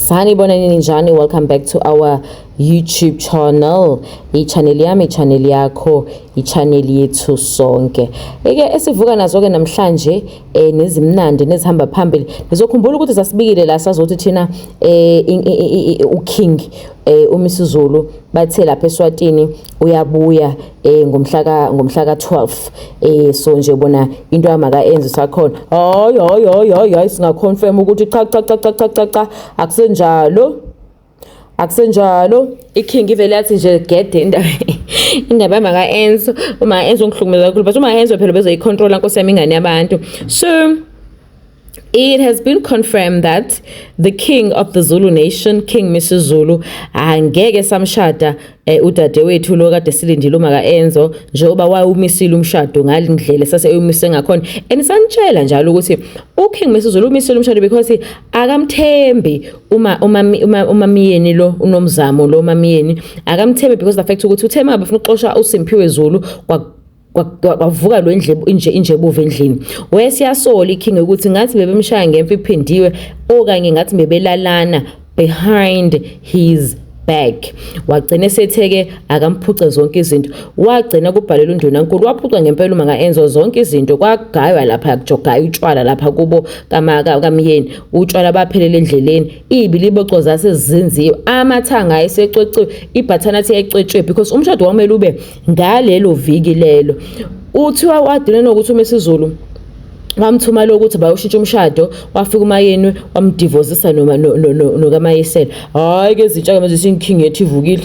Sanibonani, ninjani? Welcome back to our YouTube channel. I-channel yami, i-channel yakho, i-channel yethu sonke. Eke esivuka nazo ke namhlanje nezimnandi nezihamba phambili. Nizokhumbula ukuthi sasibikile la sazothi thina uKing uMisuzulu bathe lapha eSwatini uyabuya ngomhla ka 12. So nje bona into yamaka enze sakhona. Hayi, hayi, hayi, hayi, hayi, singaconfirm ukuthi cha, cha, cha, cha, cha, cha, cha, akusenjalo, akusenjalo. IKing ivele yathi nje gede indaba yamaka Enzo. Uma Enzo ngihlukumeza kakhulu, but uma Enzo phela bezoyicontrola, nkosi yami, ingane yabantu. So it has been confirmed that the king of the Zulu nation, King Misuzulu, angeke samshada udadewethu lo kade silindile uma kaEnzo, njengoba wayumisile umshado ngalindlela sase eyumise ngakhona. And sanitshela njalo ukuthi uKing Misuzulu umisile umshado because akamthembi uma umamiyeni lo, unomzamo lo mamiyeni akamthembi, because the fact ukuthi uthe mabe ufuna ukuxosha uSimphiwe Zulu, kwavuka lo indlebe inje injebuva endlini. Wesiyasola iking ukuthi ngathi bebemshaya ngemfe iphindiwe okanye ngathi bebelalana behind his back. Wagcina esetheke akamphuce zonke izinto, wagcina kubhalela undunankulu, waphuca ngempela uma kaEnzo zonke izinto. Kwagaywa lapha, kujogaya utshwala lapha kubo kamyeni, utshwala baphelela endleleni, ibiliboco zase zinziwe, amathanga ayesecweciwe, ibutternut yayicwetshwe, because umshado wamele ube ngalelo viki lelo. Uthiwa wadina nokuthi uMisuzulu wamthuma lokuthi bayoshintsha umshado, wafika umayeni wamdivosisa noma nokaMayisela. Hayi ke, zintsha ke manje, inking yethu ivukile,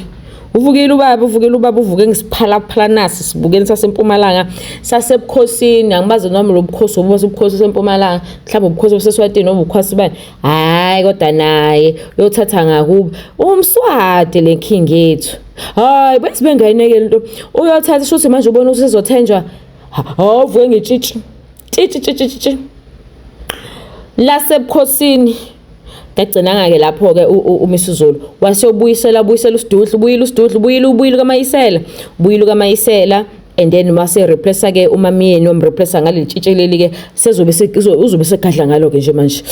uvukile ubaba, uvukile ubaba, uvuke ngisiphalaphala nasi sibukeni sasempumalanga sasebukhosini. Angibazi noma lo bukhosi obuba ubukhosi sempumalanga, mhlawumbe ubukhosi baseswatini noma ubukhosi bani. Hayi, kodwa naye uyothatha ngakubo umswati le king yethu. Hayi, bethi bengayinekele into uyothatha, shuthi manje ubona ukuthi sizothenjwa. Hawu, uvuke ngetshitshi tshitshi tshitshi tshitshi lasebukhosini. Ngagcinanga-ke lapho-ke uMisuzulu waseyobuyisela, buyisela uSidudla, ubuyile uSidudla, ubuyile, ubuyile kaMayisela, ubuyile kaMayisela. And then mase replace ke umamiyeni, wamreplace ngaleli tshitshi leli ke, sezobe uzobe segadla ngalo ke nje manje,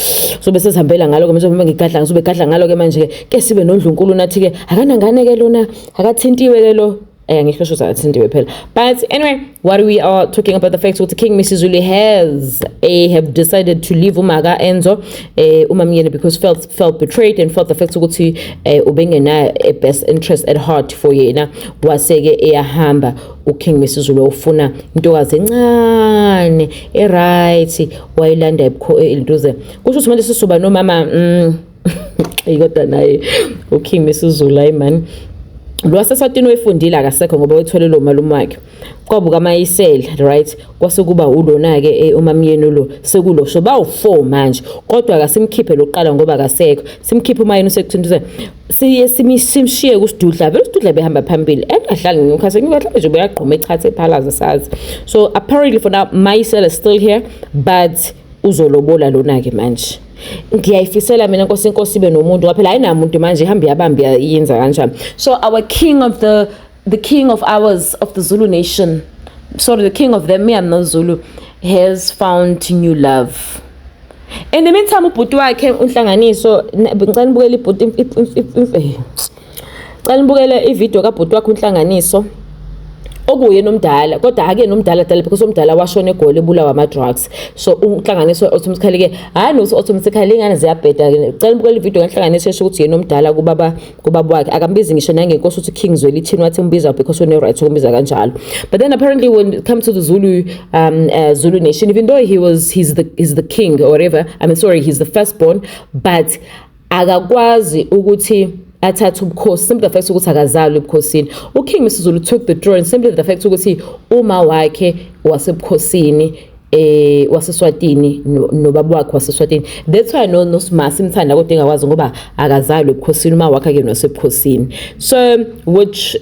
uzobe sezihambela ngalo ke manje, uma ngigadla ngizobe gadla ngalo ke manje ke. Ke sibe nondlunkulu nathi ke, akanangane ke lona, akathintiwe ke lo. Ngisho ukuthi akathintiwe phela. But anyway, what we are talking about, the fact ukuthi King Misuzulu has a have decided to leave umaka Enzo, umamyeni, because felt betrayed and felt the fact ukuthi ubengena a best interest at heart for yena. Waseke eyahamba uKing Misuzulu, ufuna intokazi encane eright, wayilanda intuze. Kusho ukuthi manje sisuba nomama kodwa naye uKing Misuzulu, hayi man, lo waseswatini wayefundile akasekho ngoba wethwele lo malume wakhe kwabuka amayisela, right? Kwase kuba ulona-ke umamyeni lo, sekulo so bawu-four manje, kodwa akasimkhiphe lokuqala ngoba akasekho. Simkhiphe umayeni usekuthintise, siye simshiye kusidudla vele, usidudla behamba phambili engahlali ngeNewcastle, mhlawumbe nje beyagquma echathe ephalaza sazi. So apparently for now Mayisela is still here, but uzolobola lona-ke manje. Ngiyayifisela mina nkosi, inkosi ibe nomuntu ngoba phela ayinamuntu manje, ihambe yabamba iyenza kanjani. So our king of the king of ours of the Zulu nation, sorry, the king of them, me, I'm not Zulu, has found new love. In the meantime, ubhuti wakhe unhlanganiso, ngicela nibukele ibhuti, ngicela nibukele ivideo kabhuti wakhe unhlanganiso, okuyena omdala, kodwa akuyena omdala dala, because omdala washona eGoli ebulawa ama-drugs. So unhlanganiso automatically ke, hhayi nokuthi automatically ingane ziyabheda-ke. Cela nibukele ividiyo kanhlanganiso esho ukuthi yena omdala kubaba wakhe, akambizi ngisho nangenkosi ukuthi King Zwelithini, wathi umbiza because une-right ukumbiza kanjalo. But then apparently when it comes to the Zulu nation, even though he was he's the king or whatever, I mean, sorry, he's the firstborn, but akakwazi ukuthi athathe ubukhosi, simply the fact ukuthi akazalwe ebukhosini. UKing Misuzulu took the throne simply the fact ukuthi uma wakhe wasebukhosini waseSwatini, nobaba wakhe waseSwatini. That's why no noSimasi imthanda kodwa engakwazi ngoba akazalwe ebukhosini, uma wakhe ke nosebukhosini. So which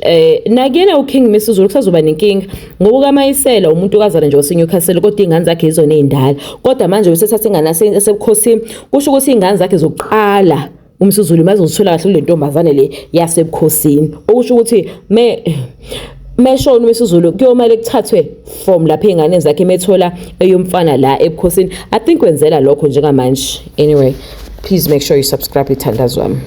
nakuyena uKing Misuzulu kusazoba nenkinga ngoba ukaMayisela umuntu okazana nje waseNewcastle, kodwa iy'ngane zakhe yizona ey'ndala, kodwa manje usethatha ingane yasebukhosini, kusho ukuthi iy'ngane zakhe zokuqala uMsuzulu mazozithola kahle kule ntombazane le yasebukhosini, okusho ukuthi me meshona uMisuzulu kuyomele kuthathwe from lapha ey'nganeni zakhe, methola eyomfana la ebukhosini. I think wenzela lokho njengamanje. Anyway, Please make sure you subscribe, ithandazwe wami.